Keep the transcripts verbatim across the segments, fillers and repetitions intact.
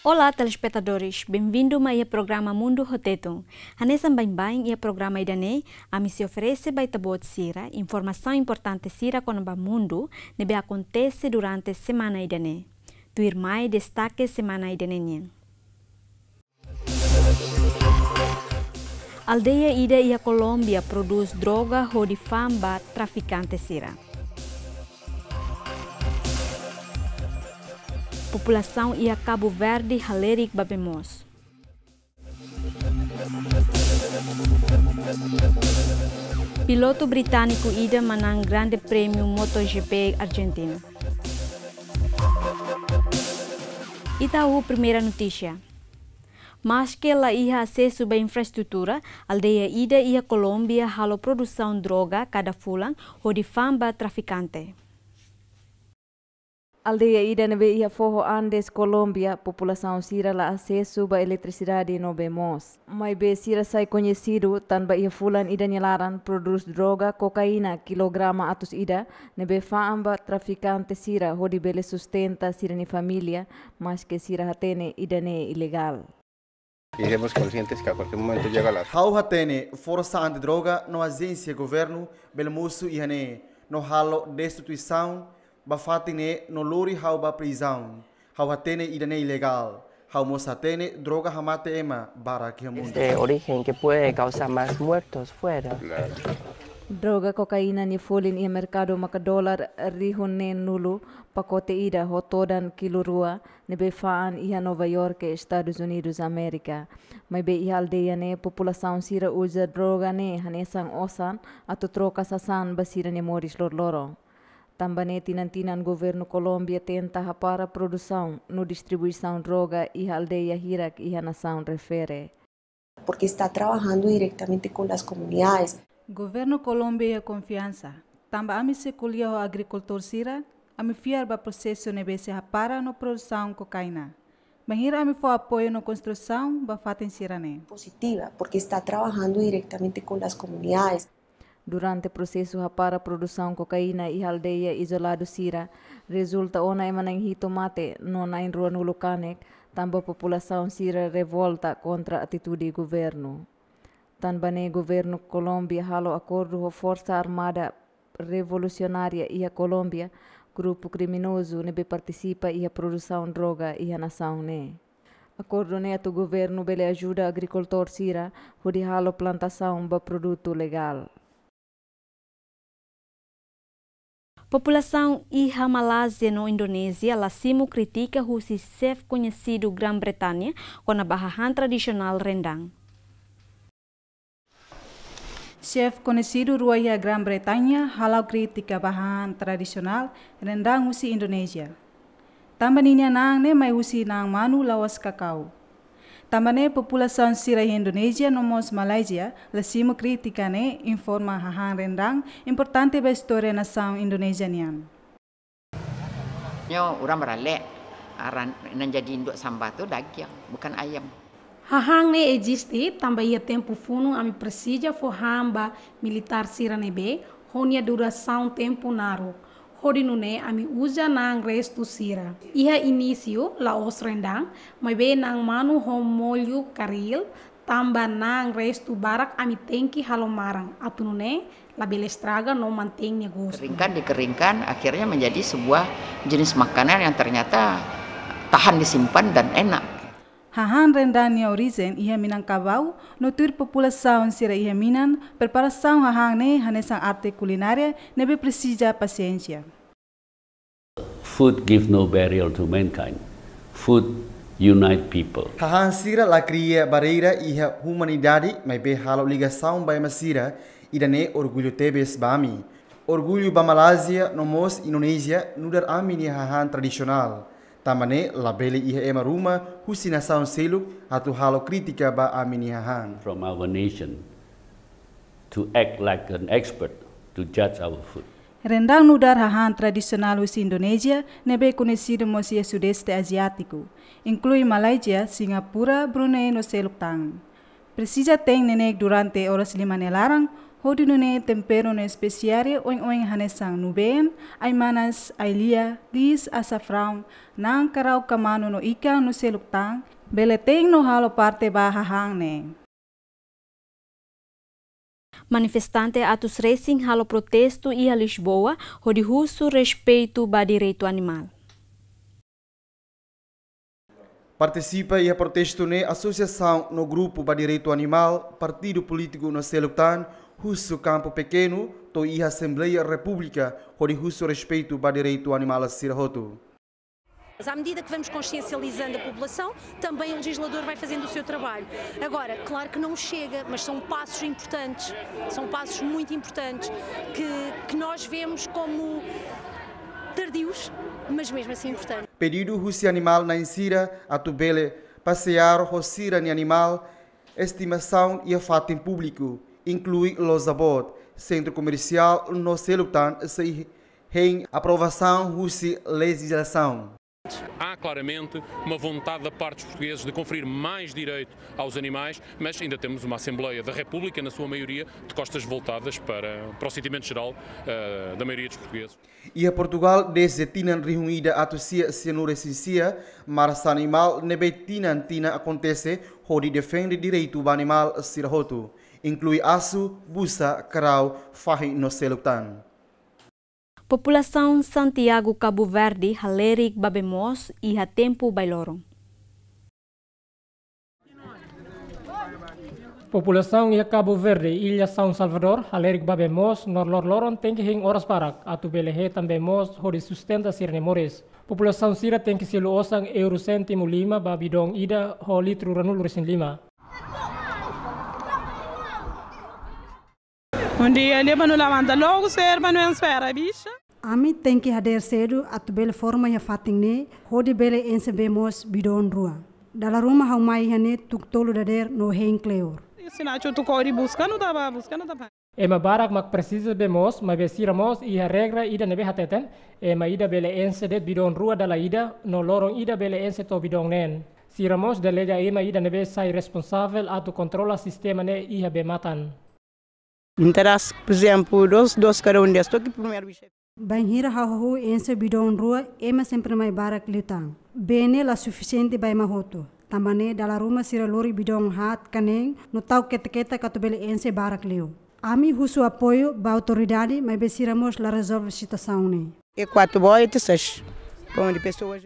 Olá, telespetadores. Benvindu mai iha programa Mundu ho Tetun. Hanesan baibain iha programa ida-ne'e, ami sei oferese ba ita-boot sira informasaun importante sira kona-ba mundu ne'ebé akontese durante semana ida-ne'e. Tuirmai destake semana ida-ne'e nian. Aldeia ida iha Kolómbia prodús droga hodi fa'an ba trafikante sira. Populasaun iha Kabu Verdi halerik ba bee moos. Pilotu britániku ida manán Grande Prémiu MotoGP Argentina. Ita hahú primeira notísia. Maske la iha asesu ba infraestrutura, aldeia ida iha Kolómbia halo produsaun droga kada fulan hodi fa'an ba trafikante. Aldeia ida ne'ebé iha foho Andes, Kolómbia, populasaun sira la asesu ba eletrisidade no bee moos. Maibé sira sai koñesidu tanba iha fulan ida nia laran prodús droga kokaina kilograma atus ida, ne'ebé fa'an ba trafikante sira hodi bele sustenta sira-nia família, maske sira hatene ida-ne'e ilegál. Y seamos conscientes que a cualquier momento llega la... Ha'u hatene forsa antidroga no ajénsia governu bele mosu iha ne'e no halo destituisaun ba fatin ne'e no lori ha'u ba prizaun. Ha'u hatene ida-ne'e ilegál. Ha'u mós hatene droga hamate ema barak iha mundu. Es de origen que puede causar más muertos fuera. Claro. Droga kokaina nia folin iha merkadu maka dolar rihun neen-nulu pakote ida ho todan kilu rua, ne'ebé fa'an iha Nova York, Estadus Unidus Amérika. Maibé iha aldeia ne'e populasaun sira uza droga ne'e hanesan osan atu troka sasán ba sira-nia moris loroloron. Tanba ne'e tinan-tinan governu Kolómbia tenta hapara produsaun no distribuisaun droga iha aldeia hirak iha nasaun refere. Porque está trabajando directamente con las comunidades. Governu Kolómbia iha konfiansa, tanba ami sei ko'alia ho agrikultór sira, ami fiar ba prosesu ne'ebé sei hapara no produsaun kokaina. Bainhira ami fó apoiu no konstrusaun ba fatin sira-ne'e. Positiva, porque está trabajando directamente con las comunidades. Durante prosesu hapara produsaun kokaina iha aldeia izoladu sira, rezulta ona ema na'in hitu mate no na'in ruanulu kanek, tanba populasaun sira revolta kontra atitude governu. Tanba ne'e governu Kolómbia halo akordu ho Forsa Armada Revolusionária iha Kolómbia, grupu kriminozu ne'ebé partisipa iha produsaun droga iha nasaun ne'e. Akordu ne'e atu governu bele ajuda agrikultór sira hodi halo plantasaun ba produtu legál. Populasaun iha Malázia no Indonézia la simu krítika husi xefe koñesidu Grã-Bretaña kona-ba hahán tradisionál rendang. Xefe koñesidu rua iha Grã-Bretaña hala'o krítika ba hahán tradisionál rendang husi Indonézia. Tanba ninia na'an ne'e mai husi na'an manu la'ós kakau. Tanba ne'e populasaun sira iha Indonézia no mós Malázia la simu krítika ne'e, informa hahán rendang importante ba istória nasaun Indonézia nian. Nyo orang baralek, aran nan jadi induk samba tu daging, bukan ayam. Hahán ne'e eziste tanba iha tempu funu ami presiza fó han ba militár sira ne'ebé ho nia durasaun tempu naruk. Hodi nune'e ami uza na'an restu sira. Iha inísiu la'ós rendang, maibé na'an manu ho mollu karil, tanba na'an restu barak ami tenke halo maran, atu nune'e labele estraga no mantein nia gostu. Keringkan, dikeringkan, akhirnya menjadi sebuah jenis makanan yang ternyata tahan disimpan dan enak. Hahán rendang nia orijen iha Minangkabau, no tuir populasaun sira iha Minan, preparasaun hahán ne'e hanesan arte kulinária ne'ebé presiza pasiénsia. Food give no barrier to mankind. Food unite people. Hahán sira la kria barreira iha umanidade, maibé halo ligasaun ba ema sira, ida-ne'e orgullu tebes ba ami. Orgullu ba Malázia no mós Indonézia nu'udar ami-nia hahán tradisionál. Tanba ne'e labele iha ema ruma husi nasaun seluk atu halo krítika ba ami-nia hahán. From our nation to act like an expert to judge our food. Rendang nu'udar hahán tradisionál husi Indonézia, ne'ebé koñesidu mós iha Sudeste Aziátiku, inklui Malázia, Singapura, Brunei no seluk tan. Presiza te'in neineik durante oras lima nia laran, Hodi nune'e tempera no espesiaria oin-oin hanesan nubeen, ai-manas, ai-lia, liis, asafraun, naan, karau, kamanu no ikan no seluk tan, bele te'in no halo parte ba hahán ne'e. Manifestante atus resin halo protestu iha Lisboa, hodi husu respeitu ba direitu animál. Partisipa iha protestu ne'e asosiasaun no grupu ba direitu animál, partidu polítiku no seluk tan, husi kampu pekenu to'o iha Asembleia Repúblika, hodi husu respeitu ba direitu animál sira hotu. Mas à medida que vamos consciencializando a população, também o legislador vai fazendo o seu trabalho. Agora, claro que não chega, mas são passos importantes, são passos muito importantes que, que nós vemos como tardios, mas mesmo assim importantes. Pedidu husi animál-na'in sira atu bele pasea ho sira-nia animál estimasaun iha fatin públiku, inklui loja boot, sentru komersiál no seluk tan sei hein aprovasaun husi lejizlasaun. Há claramente uma vontade da parte dos portugueses de conferir mais direito aos animais, mas ainda temos uma Assembleia da República, na sua maioria, de costas voltadas para, para o sentimento geral, eh, da maioria dos portugueses. Iha Portugal, dezde tinan rihun ida atus sia sianulu resin sia, marsa animál ne'ebé tinan-tinan akontese hodi defende direitu ba animál sira hotu, inklui asu, busa, karau, fahi no seluk tan. Populasaun Santiago, Cabo Verde, halerik ba bee moos iha tempu bailoron. Populasaun iha Cabo Verde, Illa São Salvador, halerik ba bee moos no loroloron tenke hein oras barak atu bele hetan bee moos hodi sustenta sira-nia moris. Populasaun sira tenke selu osan euro séntimu lima ba bidoun ida ho litru ruanulu resin lima. Um dia ali, para não levantar logo, ser, para não esperar, bicha. Ami tenke hadeer sedu atu bele forma iha fatin ne'e, hodi bele ense bee moos bidoun rua. Dala ruma ha'u mai iha ne'e tuku tolu dadeer no hein kleur. Se na chutu kori buska, não tava buska, não tava. Ema barak mak presiza bee moos, maibé sira mós iha regra ida ne'ebé hateten, ema ida bele ense de'it bidoun rua dala ida, no loron ida bele ense to'o bidoun neen. Sira mós delega ema ida ne'ebé sai responsavel atu kontrola sistema ne'e iha bee-matan. Interesse, por exemplo, dois, dois cada um destes. Estou aqui primeiro, bicho. Bainhira ha'u hahú ense bidoun rua, ema sempre mai barak liután. Bee ne'e la sufisiente ba ema hotu. Tanba ne'e dala ruma sira lori bidoun haat ka neen, no tau keta-ketak atu bele ense barak liu. Ami husu apoiu ba autoridade, maibé sira mós la rezolve situasaun ne'e. E quatro boy, e seis. Pão de pessoas.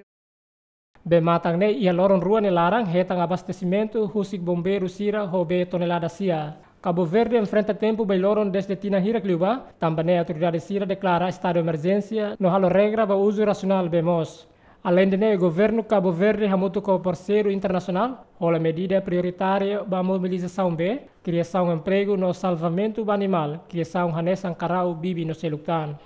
Bee-matan ne'e iha loron rua nia laran hetan abastesimentu husi bombeiru sira ho bee tonelada sia. Cabo Verde enfrenta tempu bailoron dezde tinan hirak liubá, tanba ne'e autoridade sira deklara estadu emerjénsia no halo regra ba uzu rasionál bee moos. Aleinde ne'e, governu Cabo Verde hamutuk ho parseiru internasionál hola medida prioritária ba mobilizasaun bee, kriasaun empregu no salvamentu ba animál, kriasaun hanesan karau, bibi no seluk tan.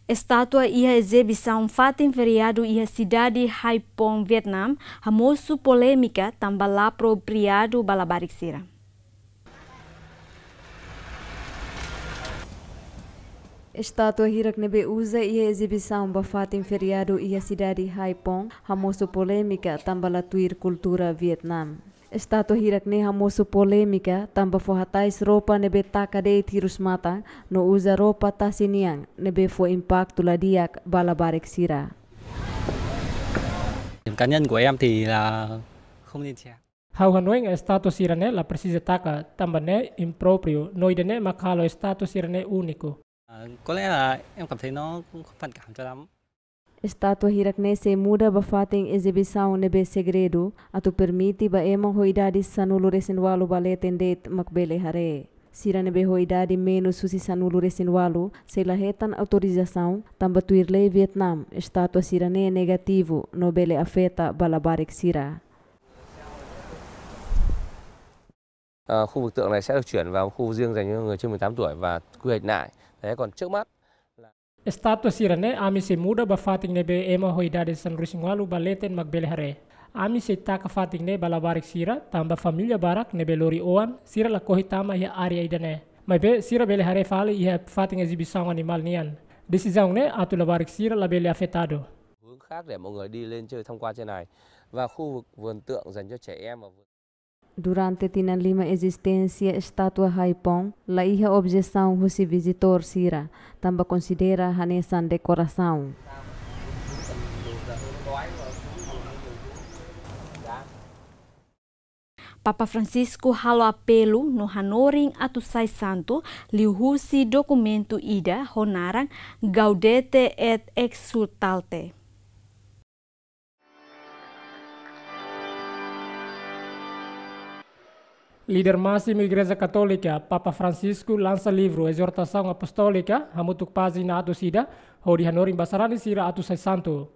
Estátua iha ezibisaun fatin feriadu iha sidade Haiphong, Vietnam, hamosu polémika tanba la apropriadu ba labarik sira. Estátua hirak ne'ebé uza iha ezibisaun ba fatin feriadu iha sidade Haiphong hamosu polémika tanba la tuir kultura Vietnam. Estátua hirak ne'e hamosu polémika tanba fó hatais roupa ne'ebé taka de'it hirus-matan no uza roupa tasi nian ne'ebé fó impaktu la di'ak ba labarik sira. Điểm cá nhân của em thì là không nên treo. Ha'u hanoin estátua sira-ne'e la presiza taka, tanba ne'e imprópriu, no ida-ne'e mak halo estátua sira-ne'e úniku. À, có lẽ là em cảm thấy nó cũng không phản cảm cho lắm. Estátua hirak ne'e sei muda ba fatin ezibisaun ne'ebé segredu, atu permite ba ema ho idade sanulu resin ualu ba leten de'it mak bele haree. Sira ne'ebé ho idade menus husi sanulu resin ualu sei la hetan autorizasaun, tanba tuir lei Vietnam, estátua sira-ne'e negativu no bele afeta ba labarik sira. Ờ, khu vực tượng này sẽ được chuyển vào khu riêng dành cho người trên mười tám tuổi và quy hoạch lại. Đấy, còn trước mắt là Estátua sira-ne'e ami sei muda ba fatin ne'ebé ema ho idade sanulu resin ualu ba leten mak bele haree. Ami sei taka fatin ne'e ba labarik sira, tanba família barak ne'ebé lori oan, sira lakohi tama iha área ida-ne'e. Maibé sira bele haree fali iha fatin ezibisaun animál nian. Desizaun ne'e atu labarik sira labele afetadu. Hướng khác để mọi người đi lên chơi tham quan trên này. Và khu vực vườn tượng dành cho trẻ em và vườn Durante tinan lima ezisténsia estátua Haiphong, la iha objesaun husi vizitór sira, tanba konsidera hanesan dekorasaun. Papa Francisco halo apelu no hanorin atu sai santu liuhusi dokumentu ida ho naran Gaudete et Exsultate. Líder másimu Igreja Katólika, Papa Francisco, lansa livru Ezortasaun Apostólika, hamutuk pájina atus ida, hodi hanorin ba sarani sira atu sai santu.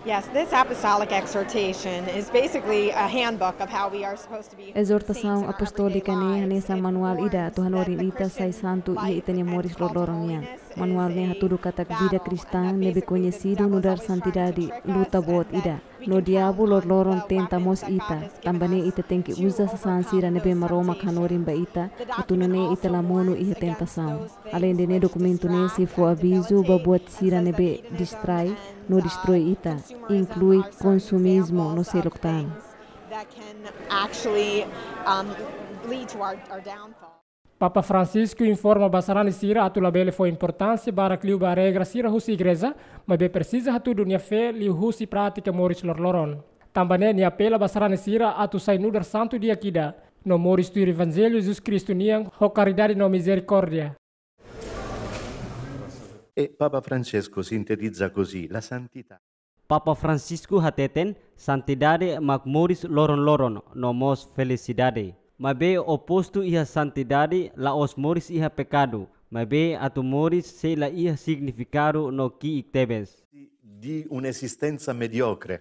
Yes, this apostolic exhortation is basically a handbook of how we are supposed to be Ezortasaun saints in our everyday Apostólika ne'e lives. Hanesan It manuál ida warns atu that hanorin the ita sai Christian santu iha life ita-nia and moris call to loroloron nian. Holiness Manuál ne'e hatudu katak vida kristaun ne'ebé koñesidu nu'udar santidade luta boot ida. No diabu loroloron tenta mós ita, tanba ne'e ita tenke uza sasán sira ne'ebé Maromak hanorin ba ita, atu nune'e ita la monu iha tentasaun. Aleinde ne'e, dokumentu ne'e sei fó avizu ba buat sira ne'ebé distrai no destroi ita, inklui konsumizmu no seluk tan. That can actually, um, lead to our, our downfall. Papa Francisco informa ba sarani sira atu labele fó importánsia barak liu ba regra sira husi igreja, maibé presiza hatudu nia fé liuhusi prátika moris loroloron. Tanba ne'e nia apela ba sarani sira atu sai nu'udar santu di'ak ida, no moris tuir Evanjellu Jesus Kristu nian ho karidade no mizerikórdia. E Papa Francesco sintetiza così la santità. Papa Francisco hateten, santidade mak moris loron-loron no mós felisidade. Maibé opostu iha santidade la'ós moris iha pekadu, maibé atu moris sei la iha signifikadu no ki'ik tebes. Di, di un'esistenza mediocre.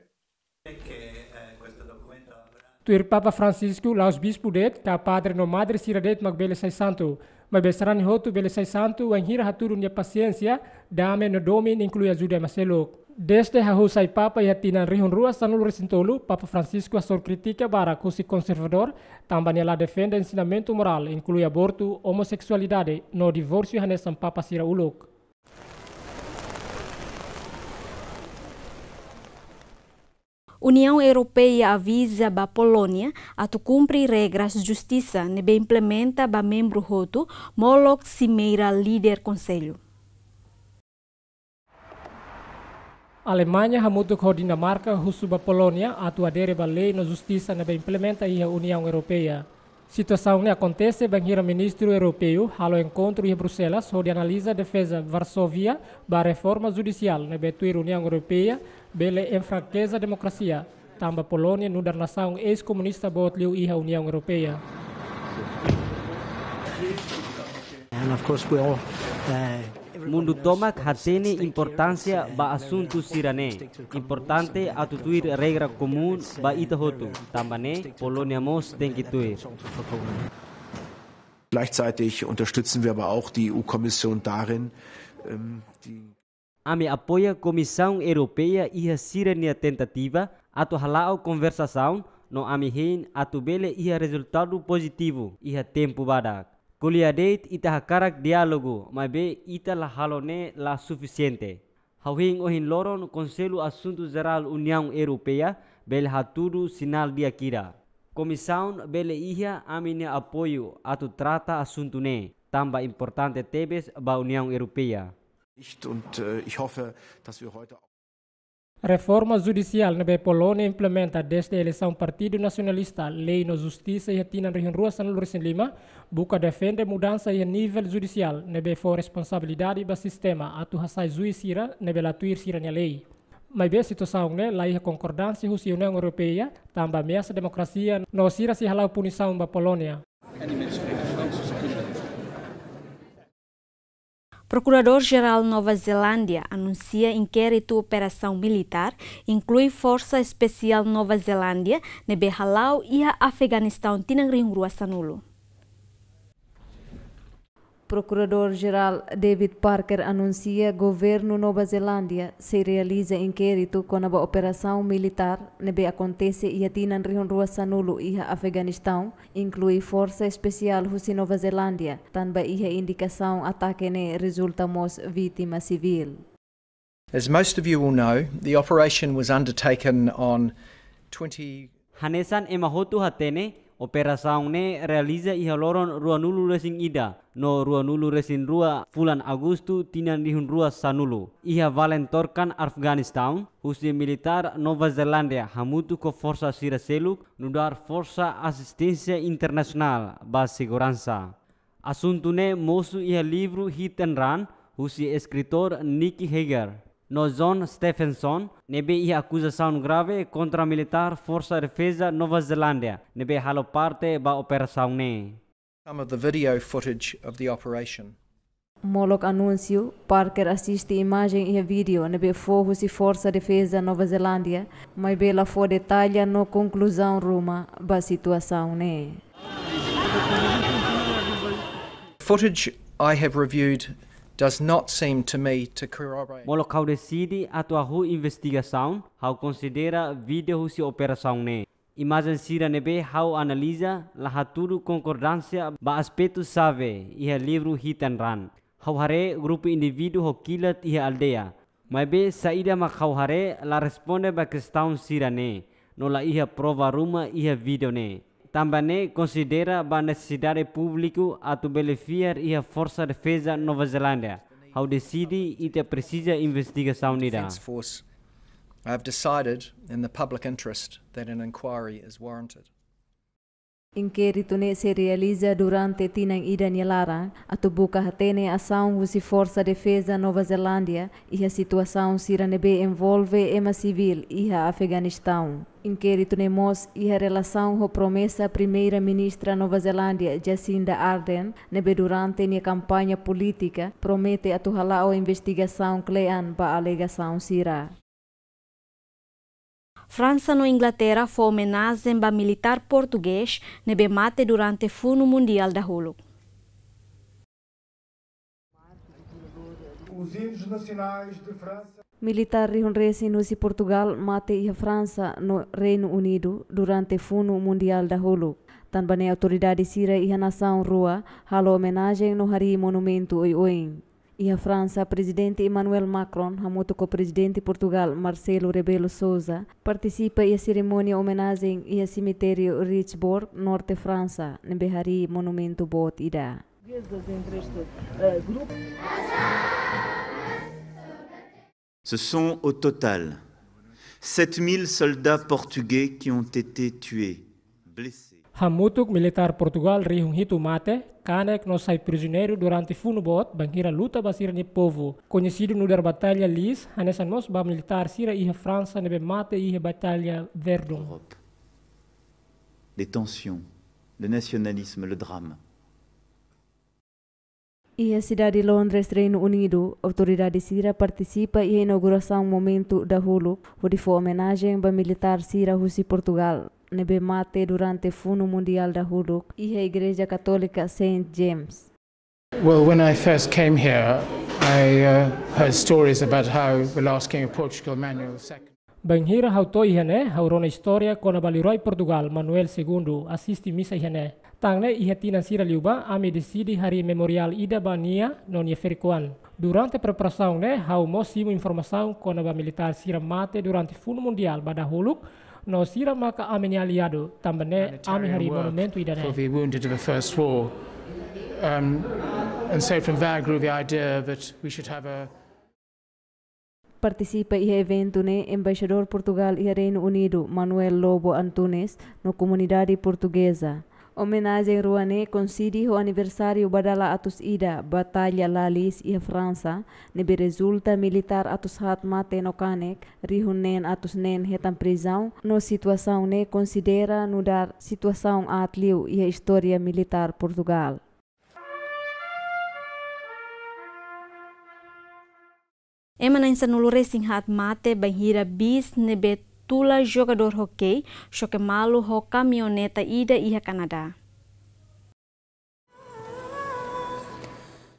Tuir Papa Francisco, la'ós bispu de'it, ka padre no madre sira de'it mak bele sai santu. Maibé sarani hotu bele sai santu, wainhira hatudu nia pasiénsia, dame no domin, inklui ajuda ema seluk. Dezde hahú sai Papa iha tinan rihun rua sanulu-resin-tolu, Papa Francisco hasoru krítika barak husi konservadór, tanba nia la defende ensinamentu morál, inklui abortu, omoseksualidade, no divórsiu hanesan Papa sira uluk. Uniaun Europeia aviza ba Polónia atu kumpre regras justisa ne'ebé implementa ba membru hotu, molok simeira líder konsellu. Alemaña hamutuk ho Dinamarka husu ba Polónia atu adere ba lei no justisa ne'ebé implementa iha Uniaun Europeia. Situasaun ne'e akontese bainhira Ministru Europeu halo enkontru iha Bruxelas hodi analiza defeza Varsóvia ba reforma judisiál ne'ebé tuir Uniaun Europeia bele enfrakeza demokrasia, tanba Polónia nu'udar nasaun eis-komunista boot liu iha Uniaun Europeia. And of course we all, uh, Mundu tomak hatene importánsia ba asuntu sira-ne'e. Importante atu tuir regra komún ba ita hotu, tanba ne'e Polónia mós tenke tuir. Gleichzeitig unterstützen wir aber auch die E U-Kommission darin, ähm, die Ami apoia Komisaun Europeia iha sira-nia tentativa atu hala'o konversasaun no ami hein atu bele iha rezultadu pozitivu iha tempu badak. Ko'alia de'it ita hakarak diálogu, maibé ita la halo ne'e la sufisiente. Ha'u-nia ohin loron Konsellu Asuntu Jerál Uniaun Europeia bele hatudu sinál di'ak ida. Komisaun bele iha ami-nia apoiu atu trata asuntu ne'e, tanba importante tebes ba Uniaun Europeia. Nicht und, äh, ich hoffe, dass wir heute Reforma judisiál ne'ebé Polónia implementa dezde eleisaun Partidu Nasionalista, Lei no Justisa iha tinan rihun rua sanulu-resin-lima, buka defende mudansa iha nivel judisiál ne'ebé fó responsabilidade ba sistema atu hasai juís sira ne'ebé la tuir sira-nia lei. Maibé situasaun ne'e la iha konkordánsia husi Uniaun Europeia, tanba ameasa demokrasia no sira sei hala'o punisaun ba Polónia. Prokuradór Jerál Nova Zelándia anunsia inkéritu operasaun militár, inklui Forsa Espesiál Nova Zelándia, ne'ebé hala'o iha Afeganistaun tinan rihun rua sanulu. Prokuradór Jerál David Parker anunsia governu Nova Zelándia sei realiza inkéritu kona-ba operasaun militár ne'ebé akontese iha tinan rihun rua sanulu iha Afeganistaun, inklui Forsa Espesiál husi Nova Zelándia, tanba iha indikasaun atake ne'e rezulta mós vítima sivíl. As most of you will know, the operation was undertaken on twenty Hanesan ema hotu hatene, operasaun ne'e realiza iha loron ruanulu-resin-ida no ruanulu-resin-rua fulan Agostu tinan rihun rua sanulu, iha Valentorkan, Afeganistaun, husi militár Nova Zelándia hamutuk ho forsa sira seluk nu'udar forsa asisténsia internasionál ba seguransa. Asuntu ne'e mosu iha livru Hit and Run, husi eskritór Nicky Hager no John Stephenson, ne'ebé iha akuzasaun grave kontra militár Forsa Defeza Nova Zelándia, ne'ebé halo parte ba operasaun ne'e. Some of the video footage of the operation. Molok anúnsiu, Parker asiste imajen iha vídeo ne'ebé fó husi Forsa Defeza Nova Zelándia, maibé la fó detalla no konkluzaun ruma ba situasaun ne'e. Footage I have reviewed does not seem to me to corroborate. Molok ha'u deside atu hahú investigasaun, ha'u konsidera vídeo husi operasaun ne'e. Imajen sira ne'ebé ha'u analiza la hatudu konkordánsia ba aspetu xave iha livru Hit and Run. Ha'u haree grupu indivíduu ho kilat iha aldeia. Maibé saida mak ha'u haree la responde ba kestaun sira-ne'e, no la iha prova ruma iha vídeo ne'e. Tanba ne'e konsidera ba nesesidade públiku atu bele fiar iha Forsa Defeza Nova Zelándia, ha'u deside ita presiza investigasaun ida. Defence Force, I have decided in the public interest that an inquiry is warranted. Inkéritu ne'e sei realiza durante tinan ida nia laran, atu buka hatene asaun husi Forsa Defeza Nova Zelándia iha situasaun sira ne'ebé envolve ema sivíl iha Afeganistaun. Inkéritu ne'e mós iha relasaun ho promesa Primeira-Ministra Nova Zelándia, Jacinda Ardern, ne'ebé durante nia kampaña polítika promete atu hala'o investigasaun kle'an ba alegasaun sira. Fransa no Inglaterra fó omenajen ba militár portugés ne'ebé mate durante Funu Mundiál dahuluk. Os himnos nacionais de França. Militár rihun resin husi Portugal mate iha Fransa no Reinu Unidu durante Funu Mundiál dahuluk. Tanba ne'e autoridade sira iha nasaun rua halo omenajen no harii monumentu oioin. Iha Fransa, Prezidente Emmanuel Macron hamutuk ho Prezidente Portugal Marcelo Rebelo Sousa partisipa iha serimónia omenajen iha semitériu Richebourg, norte Fransa, ne'ebé harii monumentu boot ida. Portuguesas entre este, eh, grupo. Ce sont au total sept mille soldats portugais qui ont été tués, blessés. Hamutuk militár Portugal rihun hitu mate, kanek no sai prizioneiru durante funu boot bainhira luta ba sira-nia povu, koñesidu nu'udar Batalha Lis, hanesan mós ba militár sira iha Fransa ne'ebé mate iha Batalha Verdun. Europe. Les tensions, le nationalisme, le drame. Iha sidade Londres, Reinu Unidu, autoridade sira partisipa iha inaugurasaun monumentu dahuluk hodi fó omenajen ba militár sira husi Portugal ne'ebé mate durante Funu Mundiál dahuluk iha Igreja Katólika Saint James. Well, when I first came here, I, uh, heard stories about how the last king of Portugal, Manuel the Second. Bainhira ha'u to'o iha ne'e, ha'u rona istória kona-ba liurai Portugal, Manuel Segundu, asiste misa iha ne'e. Tan ne'e iha tinan sira liubá, ami deside harii memoriál ida ba nia no nia ferik-oan. Durante preparasaun ne'e, ha'u mós simu informasaun kona-ba militár sira mate durante Funu Mundiál ba dahuluk, no sira maka ami-nia aliadu, tanba ne'e ami harii monumentu ida-ne'e. Humanitarian work for the wounded of the First War. Um, and so from there grew the idea that we should have a Partisipa iha eventu ne'e Embaixadór Portugal iha Reinu Unidu, Manuel Lobo Antunes, no komunidade portugeza. Omenajen rua ne'e koinside ho aniversáriu ba dala atus ida Batalha La Lys iha Fransa, ne'ebé rezulta militár atus haat mate no kanek, rihun neen atus neen hetan prizaun, no situasaun ne'e konsidera nu'udar situasaun aat liu iha istória militár Portugal. Ema na'in sanulu-resin-haat mate bainhira bis ne'ebé tula jogadór hókei xoke malu ho kamioneta ida iha Kanadá.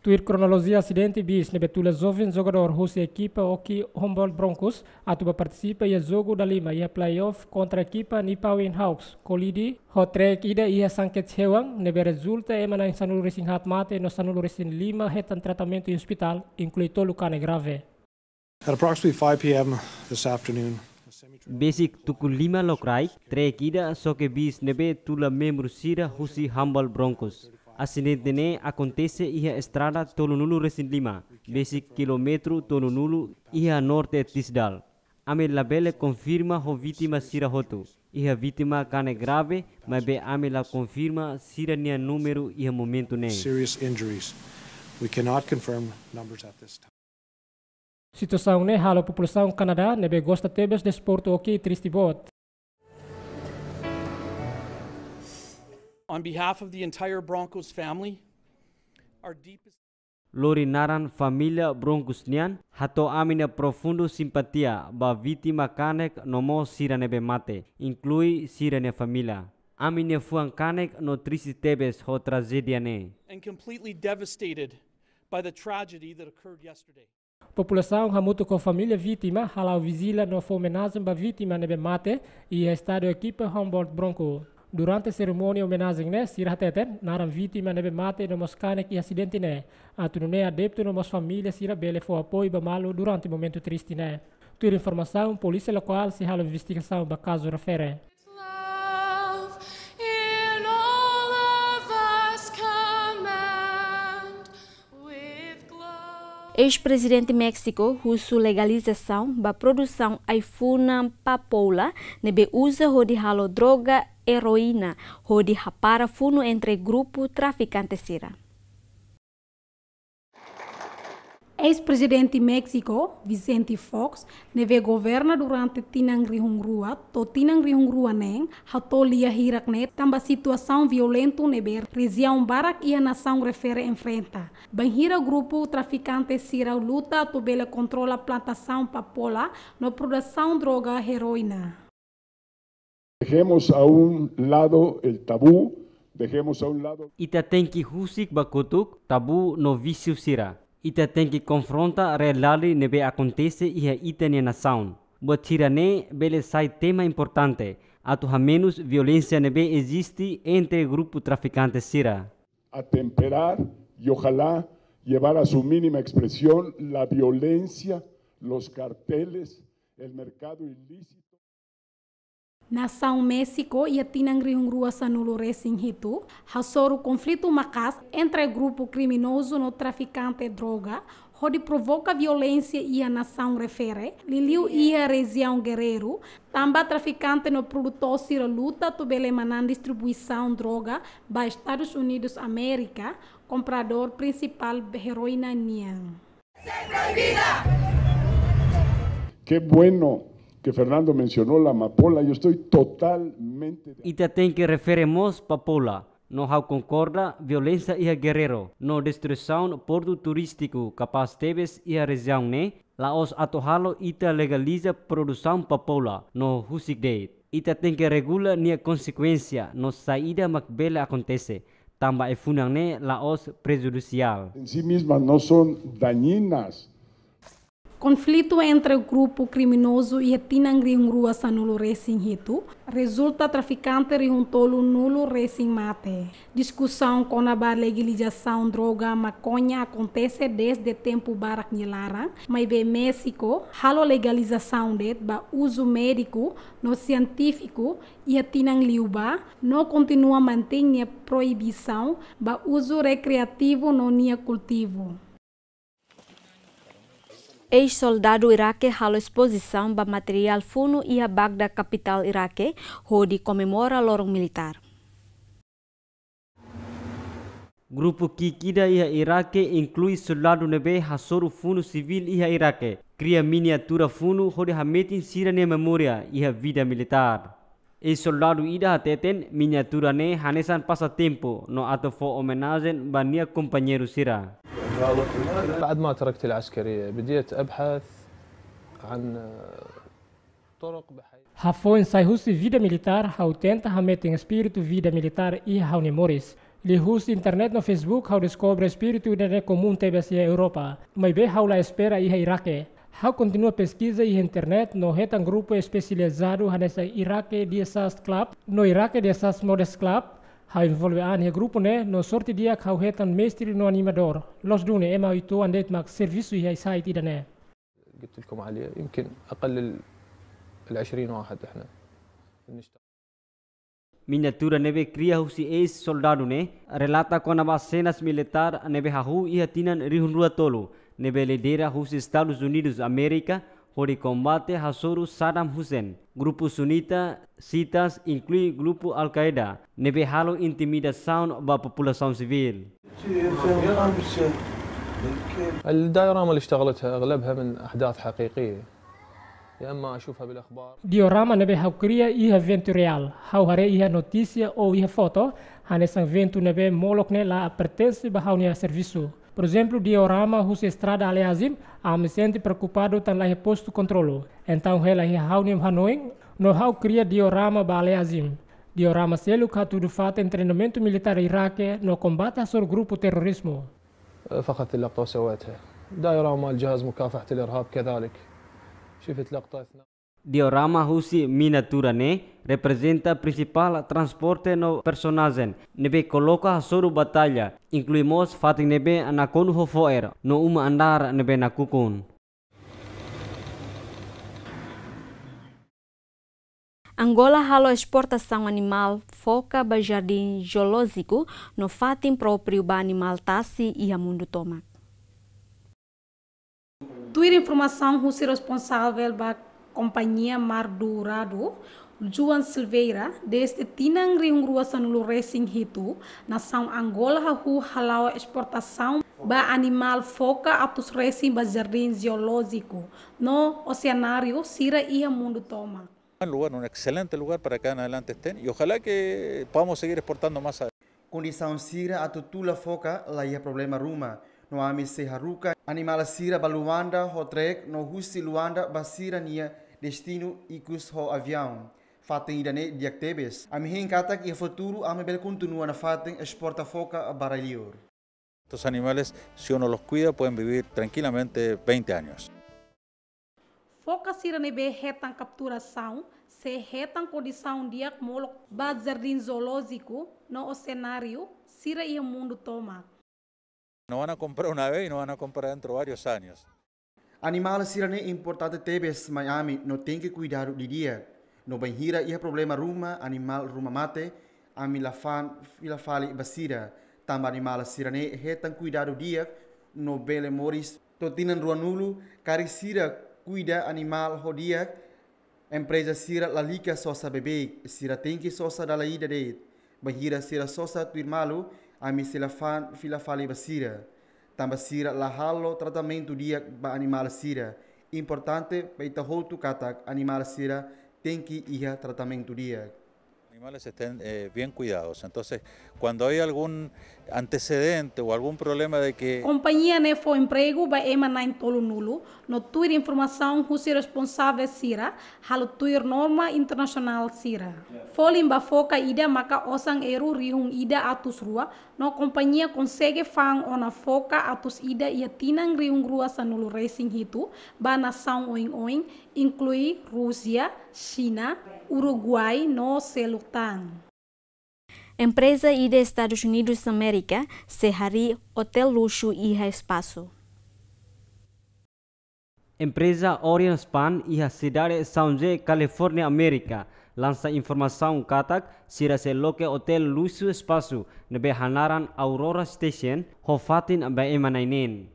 Tuir kronolojia asidente, bis ne'ebé tula joven jogadór husi ekipa hókei Humboldt Broncos atu ba partisipa iha jogu dalima iha playoff kontra ekipa Nipawin Hawks kolide ho trek ida iha Saskatchewan, ne'ebé rezulta ema na'in sanulu-resin-haat mate no sanulu-resin-lima hetan tratamentu iha ospitál, inklui tolu kanek grave. At approximately five p m this afternoon, a Besik tuku lima lokraik, trek ida xoke bis ne'ebé tula membru sira husi Humboldt Broncos. Asidente ne'e akontese iha estrada tolunulu-resin-lima, besik kilómetru tolunulu iha norte Tisdall. Ami labele konfirma ho vítima sira hotu. Iha vítima kanek grave, maibé ami la konfirma sira-nia númeru iha momentu ne'e. Serious injuries. We cannot confirm numbers at this time. Situasaun ne'e halo populasaun Kanadá ne'ebé gosta tebes desportu oki triste boot. On behalf of the entire Broncos family, our deepest Lori naran família Broncos nian, hato'o ami-nia profundu simpatia ba vítima kanek no mós sira ne'ebé mate, inklui sira-nia família. Ami-nia fuan kanek no triste tebes ho trajédia ne'e. And completely devastated by the tragedy that occurred yesterday. Populasaun hamutuk ho família vítima hala'o vizília no fó omenajen ba vítima ne'ebé mate iha estádiu ekipa Humboldt Broncos. Durante serimónia omenajen ne'e, sira hateten naran vítima ne'ebé mate no mós kanek iha asidente ne'e, atu nune'e adeptu no mós família sira bele fó apoiu ba malu durante momentu triste ne'e. Tuir informasaun, polísia lokál sei halo investigasaun ba kazu refere. Love in all of us command with glory. Eis-prezidente Méxiku husu legalizasaun ba produsaun ai-funan papoula ne'ebé uza hodi halo droga heroína, hodi hapara funu entre grupu trafikante sira. Eis-prezidente Méxiku, Vicente Fox, ne'ebé governa durante tinan rihun rua to'o tinan rihun rua neen, hato'o lia hirak ne'e tanba situasaun violentu ne'ebé rejiaun barak iha nasaun refere enfrenta, bainhira grupu trafikante sira luta atu bele kontrola plantasaun papoula no produsaun droga heroína. Dejemos a un lado el tabú, dejemos a un lado. Ita tenke husik ba kotuk tabú no vísiu sira. Ita tenke konfronta realidade ne'ebé akontese iha ita-nia nasaun. Buat sira-ne'e bele sai tema importante atu hamenus violénsia ne'ebé eziste entre grupu trafikante sira. Atemperar y ojalá llevar a su mínima expresión la violencia, los carteles, el mercado ilícito. Nasaun Méxiku iha tinan rihun rua sanulu-resin-hitu hasoru konflitu maka'as entre grupu kriminozu no trafikante droga, hodi provoka violénsia iha nasaun refere, liuliu iha rejiaun Guerrero, tanba trafikante no produtór sira luta atu bele manán distribuisaun droga ba Estadus Unidus Amérika, kompradór prinsipál heroína nian. Qué bueno que Fernando mencionó la amapola, yo estoy totalmente de Ita tenke refere mós papoula, no ha'u konkorda violénsia iha Guerrero, no destruisaun portu turístiku kapás tebes iha rejiaun ne'e, la'ós atu halo ita legaliza produsaun papoula, no husik de'it. Ita tenke regula nia konsekuénsia no saida mak bele akontese, tanba ai-funan ne'e la'ós prejudisiál. En sí mismas no son dañinas. Konflitu entre grupu kriminozu iha tinan rihun rua sanulu-resin-hitu rezulta trafikante rihun tolunulu-resin mate. Diskusaun kona-ba legalizasaun droga makoña akontese dezde tempu barak nia laran, maibé Méxiku halo legalizasaun de'it ba uzu médiku no sientífiku iha tinan liubá, no kontinua mantein nia proibisaun ba uzu rekreativu no nia kultivu. Eis-soldadu Iraque halo espozisaun ba materiál funu iha Bagdad, kapitál Iraque, hodi komemora loron militár. Grupu ki'ik ida iha Iraque inklui soldadu ne'ebé hasoru funu sivíl iha Iraque, kria miniatura funu hodi hametin sira-nia memória iha vida militár. Eis-soldadu ida hateten miniatura ne'e hanesan pasatempu no atu fó omenajen ba nia kompañeiru sira. بعد ما تركت العسكرية بديت أبحث عن طرق بحياة. Hafoin sai husi vida militár, ha'u tenta hametin espíritu vida militár iha ha'u-nia moris. Liuhusi internet no Facebook, ha'u deskobre espíritu ida-ne'e komún tebes iha Europa. Maibé ha'u la espera iha Iraque. Ha'u kontinua peskiza iha internet no hetan grupu espesializadu hanesan Iraque Diasas Club no Iraque Diasas Modest Club. Ha'u envolve an iha grupu ne'e no sorte di'ak ha'u hetan mestre no animadór. Loos duni ema uitoan de'it mak servisu iha site ida-ne'e. قلت لكم عليه، يمكن أقلل العشرين واحد احنا نشتغل. Miniatura ne'ebé kria husi eis-soldadu ne'e relata kona-ba senas militár ne'ebé hahú iha tinan rihun rua tolu, ne'ebé lidera husi Estadus Unidus Amérika, hodi kombate hasoru Saddam Hussein, grupu sunita, Shiitas, inklui grupu Al-Qaeda, ne'ebé halo intimidasaun ba populasaun sivíl. الدايوراما اللي اشتغلتها أغلبها من أحداث حقيقية، يا إما أشوفها بالأخبار. Diorama ne'ebé ha'u kria iha eventu reál. Ha'u haree iha notísia ou iha foto, hanesan eventu ne'ebé molok ne'e la pertense ba ha'u-nia servisu. Por ezemplu, diorama husi estrada Al-Azim, ami sente preokupadu tan la iha postu kontrolu. Entaun hela iha ha'u-nia hanoin, no ha'u kria diorama ba Al-Azim. Diorama seluk hatudu fatin treinamentu militár Iraque no kombate hasoru grupu terorizmu. فأخذت اللقطة وسويتها. دايرة مال جهاز مكافحة الإرهاب كذلك. شفت لقطة أثناء Diorama husi miniatura ne'e reprezenta prinsipál transporte no personajen ne'ebé koloka hasoru batalla, inklui mós fatin ne'ebé nakonu ho fo'er no uma andár ne'ebé nakukun. Angola halo esportasaun animál foka ba jardín zoolójiku no fatin própriu ba animál tasi iha mundu tomak. Tuir informasaun husi responsavel ba kompañia Mar Dourado, João Silveira, dezde tinan rihun rua sanulu resin hitu, nasaun Angola hahú hala'o esportasaun ba animál foka atus resin ba jardín zoolójiku no oseanáriu sira iha mundu tomak. Un lugar, un excelente lugar para que en adelante estén y ojalá que podamos seguir exportando más a- Kondisaun sira atu tula foka la iha problema ruma. No ami sei haruka animál sira ba Luanda ho trek no husi Luanda ba sira-nia destinu ikus ho aviaun. Fatin ida-ne'e di'ak tebes. Ami hein katak iha futuru ami bele kontinua nafatin esporta foka ba rai-liur. Estos animales, si uno los cuida, pueden vivir tranquilamente veinte años. Foka sira ne'ebé hetan kapturasaun sei hetan kondisaun di'ak molok ba jardín zoolójiku no oseanáriu sira iha mundu tomak. No van a comprar una vez, no van a comprar dentro varios años. Animál sira-ne'e importante tebes mai ami no tenke kuidadu didi'ak. No bainhira iha problema ruma, animál ruma mate, ami la fa'an fila fali ba sira. Tanba animál sira-ne'e hetan kuidadu di'ak no bele moris to'o tinan ruanulu, karik sira kuida animál ho di'ak, empreza sira lalika sosa beibeik, sira tenke sosa dala ida de'it. Bainhira sira sosa tuir malu, ami sei la fa'an fila fali ba sira. Tanba sira la halo tratamentu di'ak ba animál sira. Importante ba ita hotu katak animál sira tenke iha tratamentu di'ak. Animales estén, eh, bien cuidados. Entonces, cuando hay algún antecedente o algún problema de que Kompañia ne'e fó empregu ba ema na'in tolunulu, no tuir informasaun husi responsavel sira, halo tuir norma internasionál sira. Folin ba foka ida maka osan euro rihun ida atus rua, no kompañia konsege fa'an ona foka atus ida iha tinan rihun rua sanulu resin hitu ba nasaun oin-oin, inklui Rúsia, Xina, Uruguai no seluk tan. Empreza ida Estadus Unidus Amérika sei harii otél luxu iha espasu. Empreza Orion Span iha sidade San José, California, Amérika, lansa informasaun katak sira sei loke otél luxu espasu ne'ebé hanaran Aurora Station ho fatin ba ema na'in neen.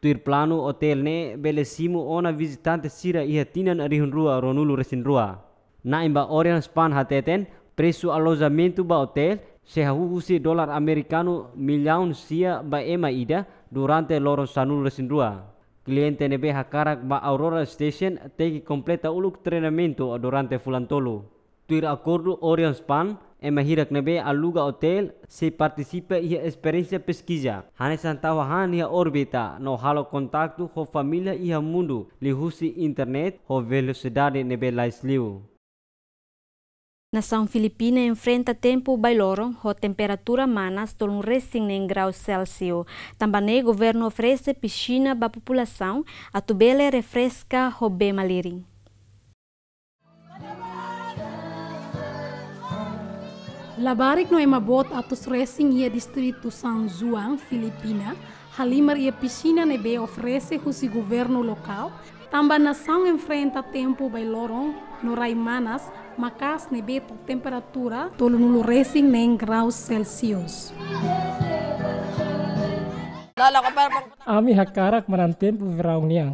Tuir planu, otél ne'e bele simu ona vizitante sira iha tinan rihun rua ruanulu resin rua. Na'in ba Orion Span hateten, presu alojamentu ba otél sei hahú husi dolar amerikanu millaun sia ba ema ida durante loron sanulu resin rua. Kliente ne'ebé hakarak ba Aurora Station tenke kompleta uluk treinamentu durante fulan tolu. Tuir akordu Orion Span, ema hirak ne'ebé aluga otél sei partisipa iha esperiénsia peskiza, hanesan tau hahán iha órbita no halo kontaktu ho família iha mundu liuhusi internet ho velosidade ne'ebé lais liu. Nasaun Filipina enfrenta tempu bailoron ho temperatura manas tolunulu resin neen grau Celsius. Tanba ne'e governu oferese pixina ba populasaun atu bele refreska ho bee malirin. Labarik no ema boot atus resin iha distritu San Juan, Filipina, halimar iha pixina ne'ebé oferese husi governu lokál, Tanba nasaun enfrenta tempu bailoron no rai manas maka'as ne'ebé to'o temperatura tolunulu resin neen graus Celsius. Ami hakarak manán tempu veraun nian.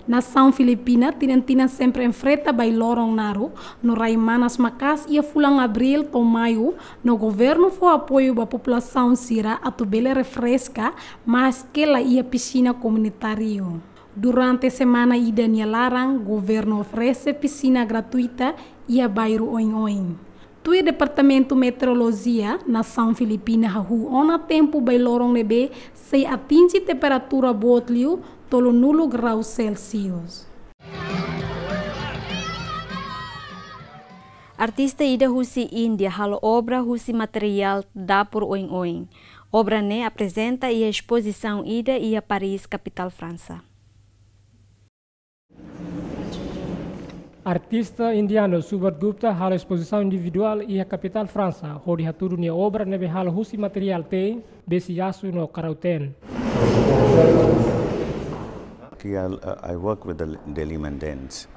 Nasaun Filipina tinan-tinan sempre enfrenta bailoron naruk no rai manas maka'as iha fulan Abríl to'o Maiu, no governu fó apoiu ba populasaun sira atu bele refreska, maske la iha pisina komunitáriu. Durante semana ida nia laran, governu oferese pisina gratuita iha bairru oin-oin. Tuir Departamentu Meteorolojia, nasaun Filipina hahú ona tempu bailoron ne'ebé sei atinje temperatura boot liu tolunulu graus Celsius. Artista ida husi Índia halo obra husi materiál dapur oin-oin. Obra ne'e aprezenta iha espozisaun ida iha Paris, kapitál Fransa. Artista indianu Subodh Gupta halo espozisaun individuál iha kapitál Fransa, hodi hatudu nia obra ne'ebé halo husi materiál te'in, besi-asu no karau-teen. Ki, uh, I work with the Delhi Maintenance,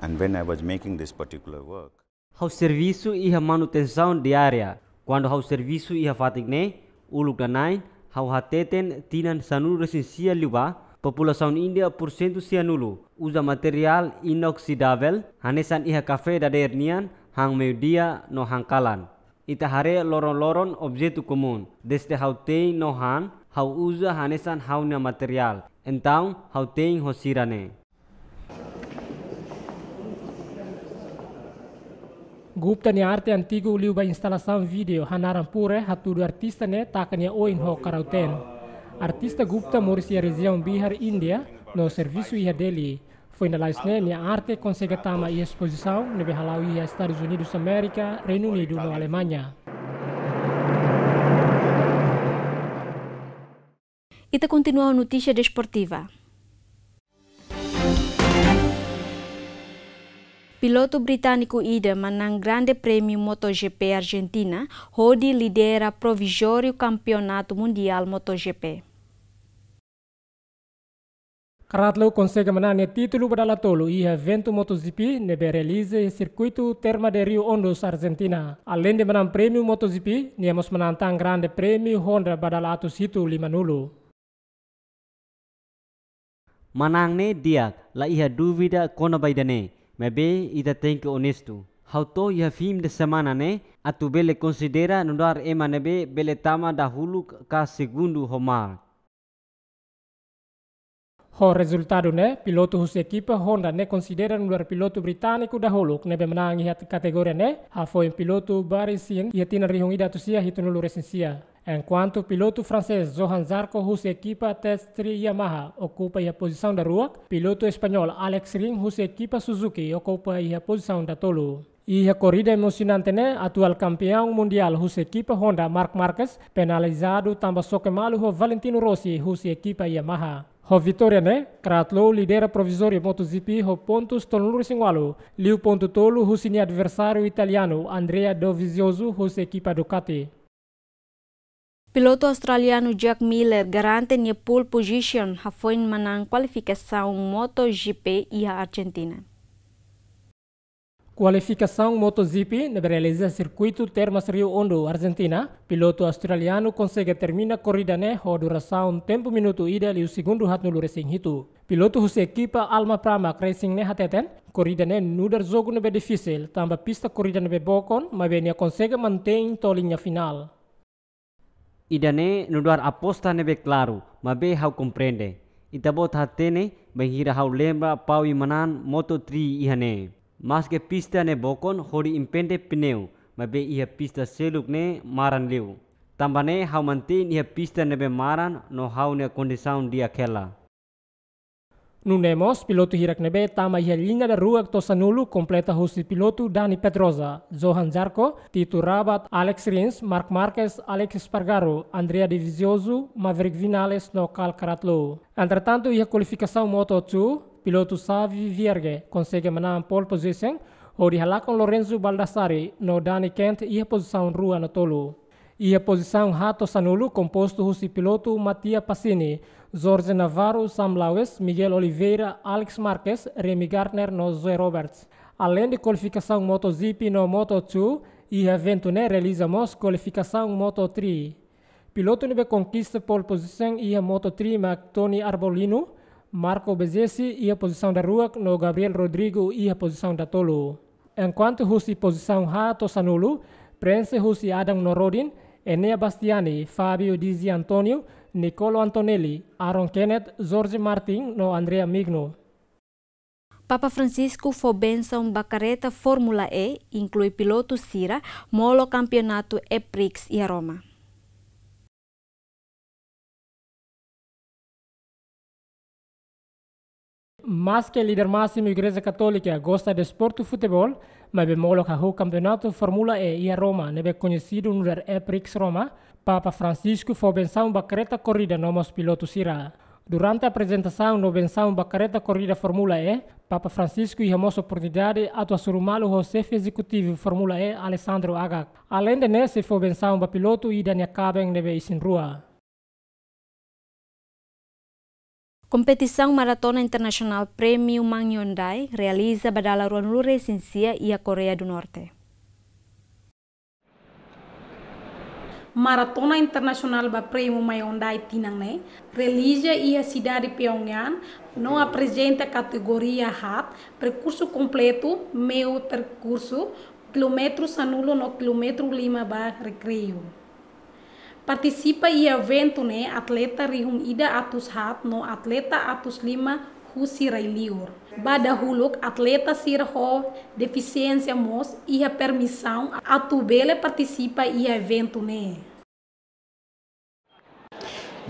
and when I was making this particular work, Ha'u servisu iha manutensaun diária. Kuandu ha'u servisu iha fatin ne'e, uluk danai, ha'u hateten tinan sanulu resin sia liubá, populasaun Índia pursentu sianulu uza materiál inoksidavel, hanesan iha kafé dadeer nian, han meiudia no han kalan. Ita haree loron-loron objetu komún, dezde ha'u tein no han, ha'u uza hanesan ha'u-nia materiál. Entaun, ha'u tein ho sira-ne'e. Gupta nia arte antigu liu ba instalasaun vídeo hanaran Pure hatudu artista ne'e taka nia oin ho karau-teen. Artista Gupta moris iha rejiaun Bihar, Índia, no servisu iha Delhi. Foin lalais ne'e nia arte konsege tama iha espozisaun ne'ebé hala'o iha Estadus Unidus Amérika, Reinu Unidu no Alemaña. Ita kontinua ho notísia desportiva. Pilotu britániku ida manán Grande Prémiu MotoGP Argentina, hodi lidera provizóriu Kampeonatu Mundiál MotoGP. Kratlou konsege manán nia títulu ba dala tolu iha eventu MotoGP ne'ebé realiza iha sirkuitu Termas de Rio Hondo, Argentina. Aleinde manán prémiu MotoGP, nia mós manán tan Grande Prémiu Honda ba dala atus hitu lima-nulu. Manán ne'e di'ak, la iha dúvida kona-ba ida-ne'e, maibé ita tenke onestu. Ha'u to'o iha fim de semana ne'e, atu bele konsidera nu'udar ema ne'ebé bele tama dahuluk ka segundu ho marka. Ho rezultadu ne'e, pilotu husi ekipa Honda ne'e konsidera nu'udar pilotu britániku dahuluk ne'ebé manán iha kategoria ne'e, hafoin pilotu Barry Singh iha tinan rihun ida atus sia hitunulu resin sia. Enkuantu pilotu fransés Johan Zarco husi ekipa Test Three Yamaha okupa iha pozisaun daruak, pilotu españól Alex Rins husi ekipa Suzuki okupa iha pozisaun datolu. Iha korrida emosionante ne'e, atuál kampeaun mundiál husi ekipa Honda Marc Marquez penalizadu tanba xoke malu ho Valentino Rossi husi ekipa Yamaha. Ho vitória ne'e, Kratlou lidera provizóriu MotoGP ho pontus tolunulu resin ualu, liu pontu tolu husi nia adversáriu italianu Andrea Dovizioso husi ekipa Ducati. Pilotu australianu Jack Miller garante nia pole position hafoin manán kualifikasaun MotoGP iha Argentina. Kualifikasaun MotoGP ne'ebé realiza sirkuitu Termas Rio Hondo, Argentina, pilotu australianu konsege termina korrida ne'e ho durasaun tempu minutu ida liu segundu haatnulu resin hitu. Pilotu husi ekipa Alma Pramac Racing ne'e hateten, korrida ne'e nu'udar jogu ne'ebé difisil, tanba pista korrida ne'ebé bokon, maibé nia konsege mantein to'o liña finál. Ida-ne'e nu'udar aposta ne'ebé klaru, maibé ha'u komprende. Ita-boot hatene, bainhira ha'u lembra Paui manán Moto Three iha ne'e. Maske pista ne'e bokon hodi impende pneu, maibé iha pista seluk ne'e maran liu. Tanba ne'e ha'u mantein iha pista ne'ebé maran no ha'u-nia kondisaun di'ak hela. Nune'e mós, pilotu hirak ne'ebé tama iha liña daruak to'o sanulu kompleta husi pilotu Dani Pedrosa, Johan Zarco, Tito Rabat, Alex Rins, Marc Marquez, Alex Espargaro, Andrea Dovizioso, Maverick Vinales no Cal Crutchlow. Entretantu, iha kualifikasaun Moto Two, pilotu Xavi Vierge konsege manán pole position, hodi halakon Lorenzo Baldassarri no Danny Kent iha pozisaun rua no tolu. Iha pozisaun haat to'o sanulu kompostu husi pilotu Mattia Passini, Jorge Navarro, Sam Lawes, Miguel Oliveira, Alex Marques, Remy Gardner no Zoe Roberts. Aleinde kualifikasaun MotoGP no Moto two, iha eventu ne'e realiza mós kualifikasaun Moto three. Pilotu ne'ebé konkista pole position iha Moto three mak Tony Arbolino, Marco Bezzecchi iha pozisaun daruak no Gabriel Rodrigo iha pozisaun datolu. Enkuantu husi pozisaun haat to'o sanulu, preenxe husi Adam Nouroudine, Enea Bastiani, Fabio Di Giannantonio, Nicolo Antonelli, Aaron Canet, Jorge Martin no Andrea Migno. Papa Francisco fó bensaun ba karreta Fórmula E, inklui pilotu sira, molok kampeonatu E-Prix iha Roma. Maske líder másimu Igreja Katólika gosta desportu futeból, maibé molok hahú kampeonatu Fórmula E iha Roma, ne'ebé koñesidu nu'udar E-Prix Roma, Papa Francisco fó bensaun ba karreta korrida no mós pilotu sira. Durante aprezentasaun no bensaun ba karreta korrida Fórmula E, Papa Francisco iha mós oportunidade atu hasoru malu ho xefe ezekutivu Fórmula E, Alessandro Agag. Aleinde ne'e, sei fó bensaun ba pilotu ida nia kaben ne'ebé isin-rua. Kompetisaun Maratona Internasionál Prémiu Manyondai realiza ba dala ruanulu-resin-sia iha Koreia do Norte. Maratona Internasionál ba Prémiu Manyondai tinan ne'e realiza iha sidade Pyongyang no aprezenta kategoria haat, perkursu kompletu, meiu perkursu, kilómetru sanulu no kilómetru lima ba rekreiu. Partisipa iha eventu ne'e atleta rihun ida atus haat no atleta atus lima husi rai-liur. Ba dahuluk, atleta sira ho defisiénsia mós iha permisaun atu bele partisipa iha eventu ne'e.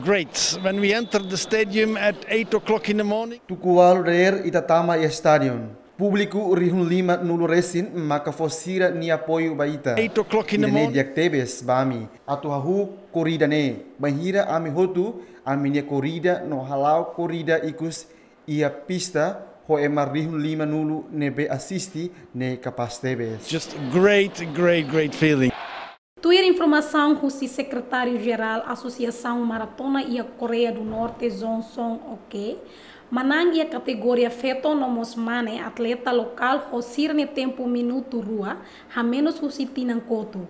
Great. When we entered the stadium at eight o'clock in the morning. Tuku ualu dadeer ita tama iha stadion. Públiku rihun lima-nulu resin maka fó sira-nia apoiu ba ita. Eight o'clock in the morning. Ida-ne'e di'ak tebes ba ami atu hahú korrida ne'e. Bainhira ami hotu, ami-nia korrida no hala'o korrida ikus iha pista, ho ema rihun lima-nulu ne'ebé asiste ne'e kapás tebes. Just great, great, great feeling. Tuir informasaun husi Sekretáriu Jerál Asosiasaun Maratona iha Koreia do Norte, Jong Song Ok, manán iha kategoria feto no mós mane atleta lokál ho sira-nia tempu minutu rua hamenus husi tinan kotuk.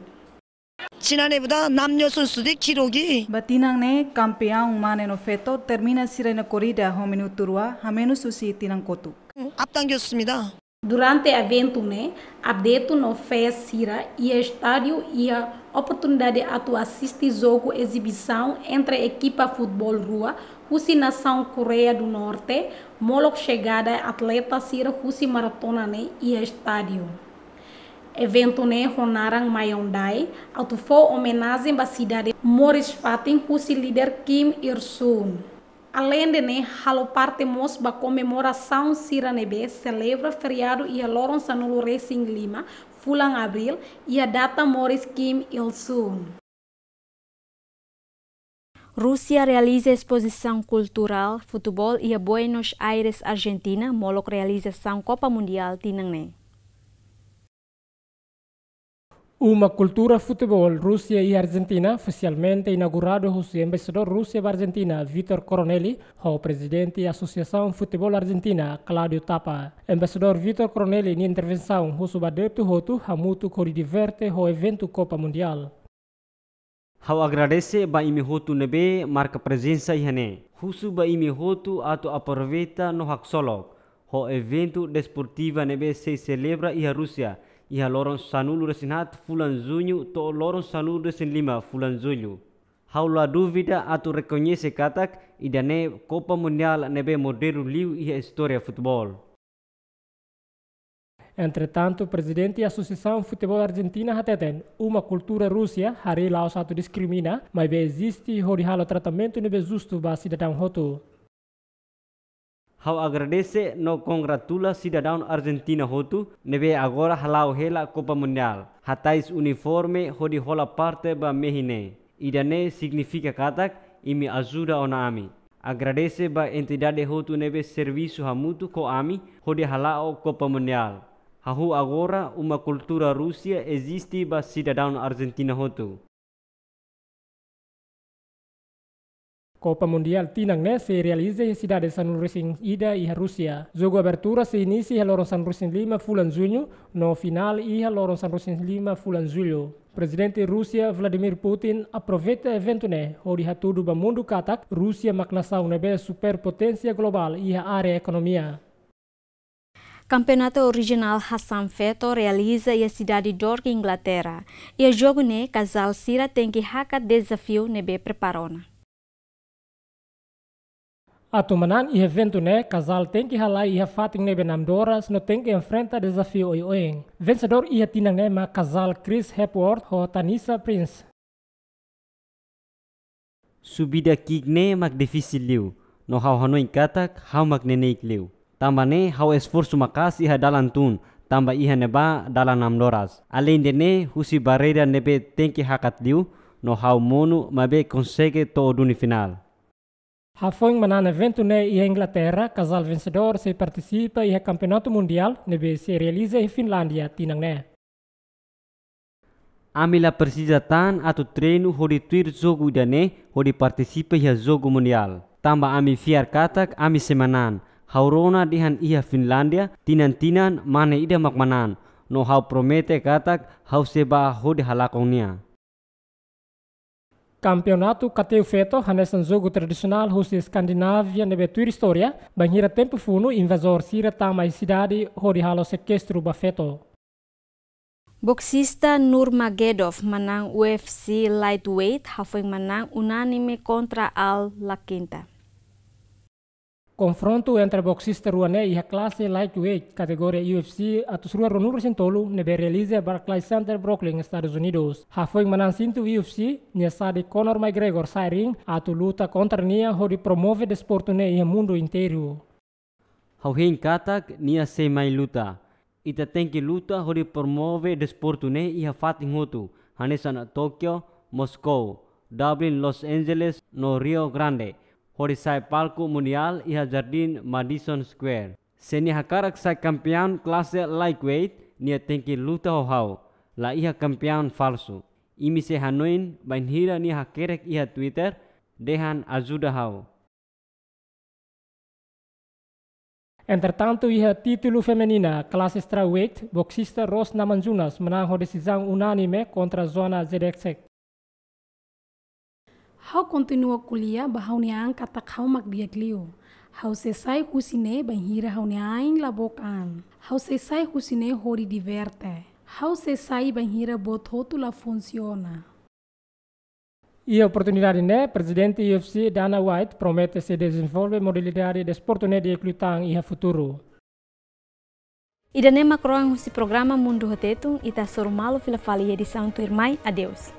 지난해보다 남녀 선수들 기록이 Ba tinan ne'e, kampeaun mane no feto termina sira-nia korrida ho minutu rua hamenus husi tinan kotuk. 앞당겼습니다. Durante eventu ne'e, update no fans sira iha estádiu iha oportunidade atu asiste jogu ezibisaun entre ekipa futeból rua husi nasaun Koreia do Norte, molok xegada atleta sira husi maratona ne'e iha estádiu. Eventu ne'e ho naran Manyondai, atu fó omenajen ba sidade moris-fatin husi líder Kim Il-sung. Aleinde ne'e, halo parte mós ba komemorasaun sira ne'ebé selebra feriadu iha loron sanulu-resin-lima fulan Abríl, iha data moris Kim Il-sung. Rúsia realiza espozisaun kulturál futeból iha Buenos Aires, Arjentina, molok realizasaun Kopa Mundiál tinan ne'e. Uma kultura futeból Rúsia iha Arjentina ofisialmente inauguradu husi Embaixadór Rúsia ba Arjentina, Vítor Coronelli, ho Prezidente Asosiasaun Futeból Arjentina, Cláudio Tapia. Embaixadór Vítor Coronelli nia intervensaun husu ba adeptu hotu hamutuk hodi diverte ho eventu Kopa Mundiál. Ha'u agradese ba imi hotu ne'ebé marka prezensa iha ne'e. Husu ba imi hotu atu aproveita no haksolok ho eventu desportiva ne'ebé sei selebra iha Rúsia, iha loron sanulu-resin-haat fulan Juñu to'o loron sanulu-resin-lima fulan Jullu. Ha'u la dúvida atu rekoñese katak ida-ne'e Kopa Mundiál ne'ebé modernu liu iha istória futeból. Entretantu, Prezidente Asosiasaun Futeból Arjentina hateten, uma kultura Rúsia harii la'ós atu diskrimina, maibé eziste hodi halo tratamentu ne'ebé justu ba sidadaun hotu. Ha'u agradese no kongratula sidadaun Arjentina hotu ne'ebé agora hala'o hela Kopa Mundiál, hatais uniforme hodi hola parte ba mehi ne'e. Ida-ne'e signifika katak imi ajuda ona ami. Agradese ba entidade hotu ne'ebé servisu hamutuk ho ami hodi hala'o Kopa Mundiál. Hahú agora uma kultura Rúsia eziste ba sidadaun Arjentina hotu. Kopa Mundiál tinan ne'e sei realiza iha sidade sanulu-resin-ida iha Rúsia. Jogu abertura sei inisia iha loron sanulu-resin-lima fulan Juñu, no finál iha loron sanulu-resin-lima fulan Jullu. Prezidente Rúsia Vladimir Putin aproveita eventu ne'e hodi hatudu ba mundu katak Rúsia mak nasaun ne'ebé superpoténsia globál iha área ekonomia. Kampeonatu Rejionál Hasan Feto realiza iha sidade Dorking, Inglaterra. Iha jogu ne'e, kazál sira tenke hakat dezafiu ne'ebé prepara ona. Atu manán iha eventu ne'e, kazál tenke halai iha fatin ne'ebé namdoras no tenke enfrenta dezafiu oioin. Vensedór iha tinan ne'e mak kazál Chris Hepworth ho Tanissa Prince. Subida ki'ik ne'e mak difisil liu, no ha'u hanoin katak ha'u mak neineik liu. Tanba ne'e ha'u esforsu maka'as iha dalan tun, tanba iha ne'ebá dalan namdoras. Aleinde ne'e, husi barreira ne'ebé tenke hakat liu, no ha'u monu maibé konsege to'o duni finál. Hafoin manán eventu ne'e iha Inglaterra, kazál vensedór sei partisipa iha Kampeonatu Mundiál ne'ebé sei realiza iha Finlándia tinan ne'e. Ami la presiza tan atu treinu hodi tuir jogu ida-ne'e hodi partisipa iha jogu mundiál. Tanba ami fiar katak ami sei manán. Ha'u rona dehan iha Finlándia, tinan-tinan mane ida mak manán. No ha'u promete katak ha'u sei bá hodi halakon nia. Kampeonatu Kateu Feto hanesan jogu tradisionál husi Eskandinávia ne'ebé tuir istória, bainhira tempu funu invazór sira tama iha sidade hodi halo sekestru ba feto. Boksista Nurmagomedov manán U F C Lightweight hafoin manán unánime kontra Al La Quinta. Konfrontu entre boksista rua ne'e iha klase Lightweight, kategoria U F C atus rua ruanulu-resin-tolu ne'ebé realiza iha Barclays Center, Brooklyn, Estadus Unidus. Hafoin manán sintu U F C, nia sadi Conor McGregor sai ring atu luta kontra nia hodi promove desportu ne'e iha mundu inteiru. Ha'u hein katak nia sei mai luta. Ita tenke luta hodi promove desportu ne'e iha fatin hotu, hanesan Tokyo, Moscow, Dublin, Los Angeles, no Rio Grande, hodi sai palku mundiál iha Jardín Madison Square. Se nia hakarak sai kampeaun klase Lightweight, nia tenke luta ho ha'u, la iha kampeaun falsu. Imi sei hanoin bainhira nia hakerek iha Twitter, dehan ajuda ha'u. Entretantu, iha títulu feminina, klase Strawweight, boksista Rose Namajunas manán ho desizaun unánime kontra Joanna Jedrzejczyk. Ha'u kontinua ko'alia ba ha'u-nia an katak ha'u mak di'ak liu. Ha'u sei sai husi ne'e bainhira ha'u-nia ain la book an. Ha'u sei sai husi ne'e hodi diverte. Ha'u sei sai bainhira buat hotu la funsiona. Iha oportunidade ne'e, Prezidente U F C Dana White promete sei dezenvolve modalidade desportu ne'e di'ak liután iha futuru. Ida-ne'e mak rohan husi programa Mundu ho Tetun, ita hasoru malu fila fali iha edisaun tuirmai. Adeus.